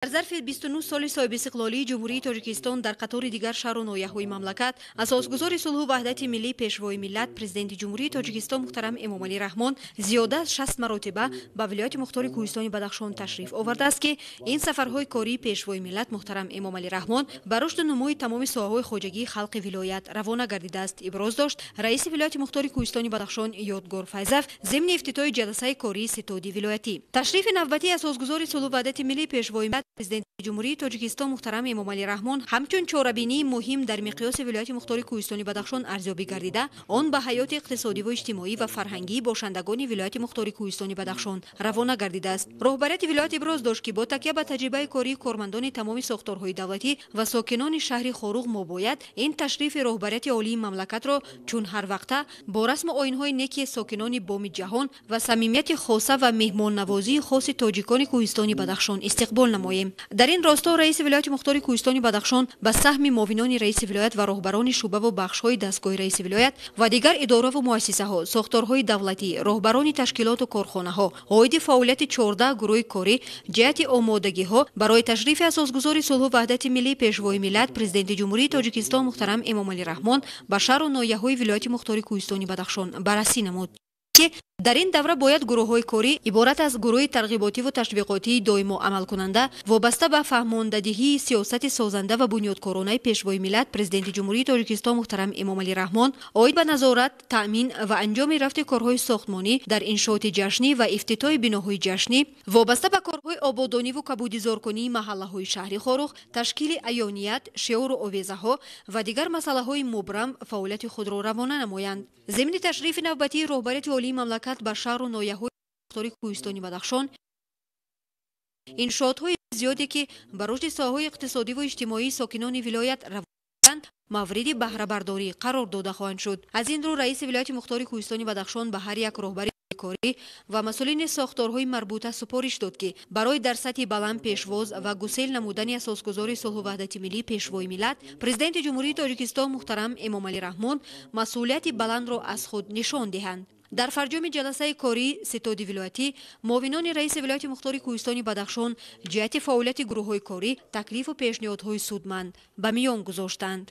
Дар зарфи 29 соли соҳибистиқлолии Ҷумҳурии Тоҷикистон дар қатори дигар шаҳру ноҳияҳои мамлакат асосгузори сулҳу ваҳдати миллӣ, Пешвои миллат, Президенти Ҷумҳурии Тоҷикистон муҳтарам Эмомалӣ Раҳмон зиёда аз 60 маротиба ба вилояти мухтори Кӯҳистони Бадахшон ташриф овардааст, ки ин сафарҳои кории Пешвои миллат муҳтарам Эмомалӣ Раҳмон ба рушду нумӯи тамоми соҳаҳои хоҷагии халқи вилоят равона гардидааст, иброз дошт раиси вилояти мухтори Кӯҳистони Бадахшон Ёдгор Файзав зимни ифтитоҳи ҷаласаи кории ситоди вилоятӣ. Ташрифи навбатии асосгузори сулҳу ваҳдати миллӣ, Пешвои миллат, Президенти Ҷумҳурии Тоҷикистон муҳтарам Эмомалӣ Раҳмон ҳамчун чорабинии муҳим дар миқёси вилояти мухтори Кӯҳистони Бадахшон арзёбӣ гардида, он ба ҳаёти иқтисодиву иҷтимоӣ ва фарҳангии бошандагони вилояти мухтори Кӯҳистони Бадахшон равона гардидааст. Роҳбарияти вилоят иброз дошт, ки бо такя ба таҷрибаи кории кормандони тамоми сохторҳои давлатӣ ва сокинони шаҳри Хоруғ мо бояд ин ташрифи роҳбарияти олии мамлакатро чун ҳар вақта бо расму оинҳои неки сокинони боми ҷаҳон ва самимияти хоса ва меҳмоннавозии хоси тоҷикони Кӯҳистони Бадахшон истиқбол намоем. Дар ин росто раиси вилояти мухтори Кӯҳистони Бадахшон ба саҳми муовинони раиси вилоят ва роҳбарони шӯъбаву бахшҳои дастгоҳи раиси вилоят ва дигар идораву муассисаҳо, сохторҳои давлатӣ, роҳбарони ташкилоту корхонаҳо оиди фаъолияти 14 гурӯҳи корӣ ҷиҳати омодагиҳо барои ташрифи асосгузори сулҳу ваҳдати миллӣ, Пешвои миллат, Президенти Ҷумҳурии Тоҷикистон муҳтарам Эмомалӣ Раҳмон ба шаҳру ноҳияҳои вилояти мухтори Кӯҳистони Бадахшон баррасӣ намуд, ки дар ин давра бояд гурӯҳҳои корӣ иборат аз гурӯҳи тарғиботиву ташвиқотии доимо амалкунанда вобаста ба фаҳмондадиҳии сиёсати созанда ва бунёдкоронаи Пешвои миллат, Президенти Ҷумҳурии Тоҷикистон муҳтарам Эмомалӣ Раҳмон оид ба назорат, таъмин ва анҷоми рафти корҳои сохтмонӣ дар иншооти ҷашнӣ ва ифтитоҳи биноҳои ҷашнӣ, вобаста ба корҳои ободониву кабудизоркунии маҳаллаҳои шаҳри Хоруғ, ташкили аёният, шиору овезаҳо ва дигар масъалаҳои мубрам фаъолияти худро равона намоянд. Зимни ташрифи навбатии роҳбарияти олии мамлакат ба шаҳру ноҳияҳои мухтори Кӯҳистони Бадахшон иншоотҳои зиёде, ки ба рушди соҳаҳои иқтисодиву иҷтимоии сокинони вилоят равонанд, мавриди баҳрабардорӣ қарор дода хоҳанд шуд. Аз ин рӯ раиси вилояти мухтори Кӯҳистони Бадахшон ба ҳар як роҳбари корӣ ва масъулини сохторҳои марбута супориш дод, ки барои дар сатҳи баланд пешвоз ва гусел намудани асосгузори сулҳу ваҳдати миллӣ, Пешвои миллат, Президенти Ҷумҳурии Тоҷикистон муҳтарам Эмомалӣ Раҳмон масъулияти баландро аз худ нишон диҳанд. Дар фарҷоми ҷаласаи кории ситоди вилоятӣ муовинони раиси вилояти мухтори Кӯҳистони Бадахшон ҷиҳати фаъолияти гурӯҳҳои корӣ таклифу пешниҳодҳои судманд ба миён гузоштанд.